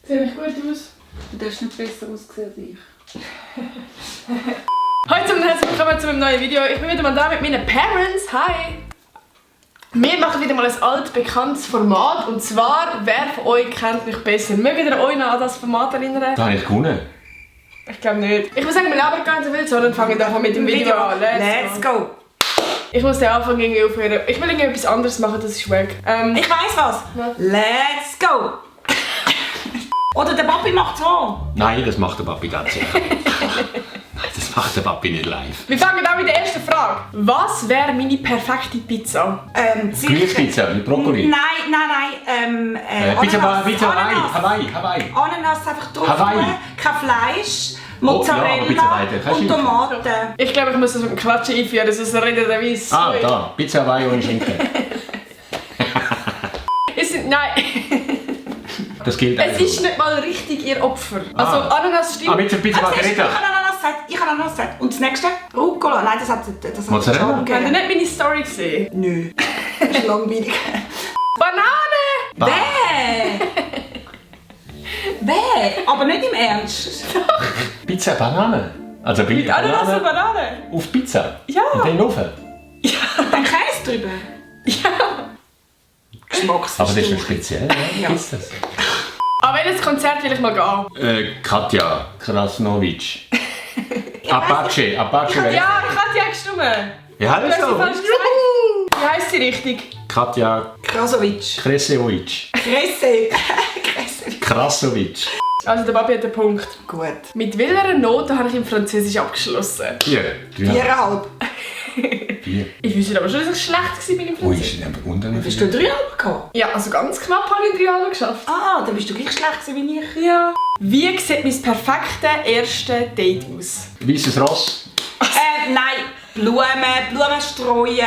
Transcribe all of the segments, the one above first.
Sehe ich gut aus? Du darfst nicht besser aussehen als ich. Heute und herzlich willkommen zu einem neuen Video. Ich bin wieder mal da mit meinen Parents. Hi! Wir machen wieder mal ein altbekanntes Format. Und zwar, wer von euch kennt mich besser? Mögt ihr euch noch an das Format erinnern? Da habe ich gewonnen. Ich glaube nicht. Ich muss sagen, wir labern gar nicht so viel, sondern fangen einfach mit dem Video an. Let's go! Ich muss den Anfang irgendwie aufhören. Ich will irgendwie etwas anderes machen, das ist wack. Ich weiss was! Was? Let's go! Oder der Papi macht so. Nein, das macht der Papi ganz sicher. Nein, das macht der Papi nicht live. Wir fangen an mit der ersten Frage. Was wäre meine perfekte Pizza? Gemüsepizza mit Brokkoli. Nein. Pizza Ananas. Hawaii. Ananas einfach drauf Hawaii. tun, kein Fleisch, Oh, ja, aber Mozzarella Pizza weiter. Kannst und du- Tomaten. Ich glaube, ich muss das mit dem Klatschen einführen, sonst redet er weiss. Ah, da. Pizza Hawaii ohne Schinken. Nein, Das gilt es einfach. ist nicht mal richtig ihr Opfer. Also Ananas stimmt. mit der Pizza Ich Margherita. habe Ananas gesagt. Und das nächste? Rucola. Nein, das hat Mozzarella? schon Habt ihr gegeben. nicht meine Story gesehen? Nö. Das ist langweilig. Banane! Bäh. Aber nicht im Ernst. Pizza Banane. Also Mit Ananas und Banane? auf Pizza. Ja. Und dann in den Ofen. Dann Käse drüber. Ja. Aber das ist schon Geschmacksverstärker. speziell, Ja. ja? Ist das? An welches Konzert will ich mal gehen? Katja Krasnovic. Apache wäre Ja, ich hatte ja gestimmt. Ja, Du das hast sie so. falsch gesagt. Wie heisst sie richtig? Katja Krasovic. Kresevic. Kresse. Krasovic. Also der Papi hat den Punkt. Gut. Mit welcher Note habe ich im Französisch abgeschlossen? 4. 4,5. 4. Ich wüsste aber schon, dass ich schlecht war im Ui, Französisch. ist einfach unten. Bist du 3,5 gehabt? Ja, also ganz knapp habe ich 3 Jahre geschafft. Ah, dann bist du gleich schlecht gewesen wie ich. Ja. Wie sieht mein perfektes erstes Date aus? Weißes Ross. Nein. Blumen streuen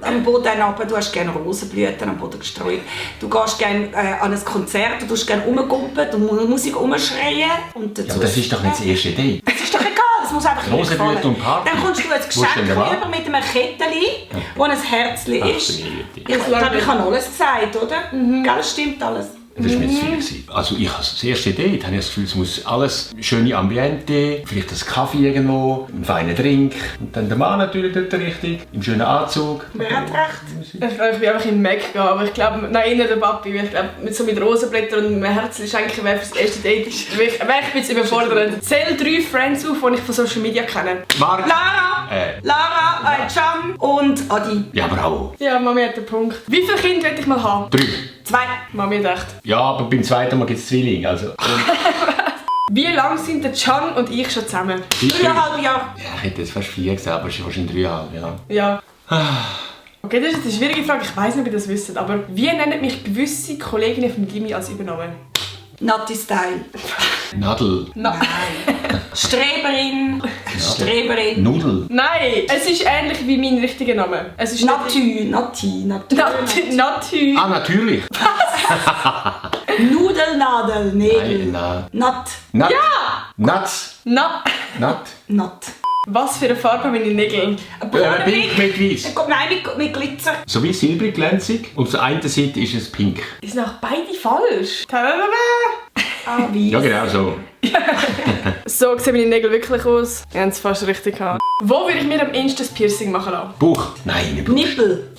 am Boden runter. Du hast gerne Rosenblüten am Boden gestreut. Du gehst gerne an ein Konzert, du tust gerne rumgumpen, du musst Musik rumschreien. Und dazu Ja, aber das ist doch nicht das erste Date. Das ist doch egal, das muss einfach dir Rosenblüten gefallen. und Party. Dann kommst du ein Wo ist Geschenk denn der Mann? rüber mit einem Kettchen, wo ein Herzchen Ach, ist. du Güte. Ich glaube, ich habe alles gesagt, oder? Gell, stimmt alles. Das war mir zu viel gewesen. Also ich habe das erste Date, habe ich das Gefühl, es muss alles schöne Ambiente, vielleicht ein Kaffee irgendwo, ein feiner Drink und dann der Mann natürlich dort richtig, im schönen Anzug. Wer hat recht? Ich glaube, ich bin einfach in den Mac gegangen, aber ich glaube, nein, nicht der Papi, weil ich glaube, mit Rosenblättern und einem Herzchen schenken wäre für das erste Date, wäre ich ein bisschen überfordert. Zähl 3 Friends auf, die ich von Social Media kenne. Marc! Lara, Can und Adi. Ja, bravo. Ja, Mami hat den Punkt. Wie viele Kinder will ich mal haben? 3. 2. Mami hat recht. Ja, aber beim zweiten Mal gibt es Zwillinge, also... Wie lange sind der Can und ich schon zusammen? 3,5 Jahre. Ja, ich hätte jetzt fast 4 gesagt, aber es ist wahrscheinlich 3,5, ja. Ja. Okay, das ist jetzt eine schwierige Frage, ich weiss nicht, ob ihr das wisst, aber wie nennen mich gewisse Kolleginnen vom Gimmi als Übernamen? Nati Style. Nadel. Nein. Streberin. Streberin. Nudel. Nein, es ist ähnlich wie mein richtiger Name. Es ist Nati. Natü. Ah, natürlich. Nudelnadel. Nägel. Nein, Nat. Nat. Ja! Nuts. Na. Nat. Nat. Was für eine Farbe haben meine Nägel? Pink mit weiß. Nein, mit Glitzer. So wie silbrig glänzig. Und auf der einen Seite ist es pink. Die sind auch beide falsch. Ah, wie? Ja, genau so. So sehen meine Nägel wirklich aus. Wir haben es fast richtig gehabt. Wo würde ich mir am ehesten das Piercing machen lassen? Bauch. Nein, nicht Bauch. Nippel.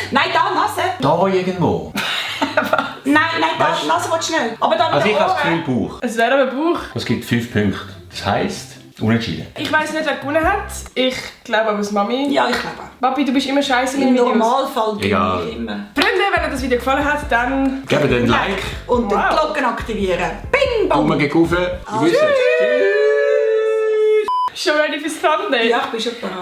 Nein, da Nase. Da irgendwo. Nein, da Weißt du? Nase willst du nicht. Aber da mit Also ich den habe das Ohren. Gefühl Bauch. Es wäre aber Bauch. Es gibt 5 Punkte. Das heisst, unentschieden. Ich weiss nicht, wer gewonnen hat. Ich glaube aber es Mami. Ja, ich glaube. Papi, du bist immer scheiße in Im den Videos. Normalfall Egal. gewinne ich immer. Freunde, wenn euch das Video gefallen hat, dann... Gebt den Like. Und Wow. die Glocken aktivieren. Bing, bong. Daumen gegen rauf. Ah, Tschüss. Schon ready fürs Thumbnail? Ja, ich bin schon bereit.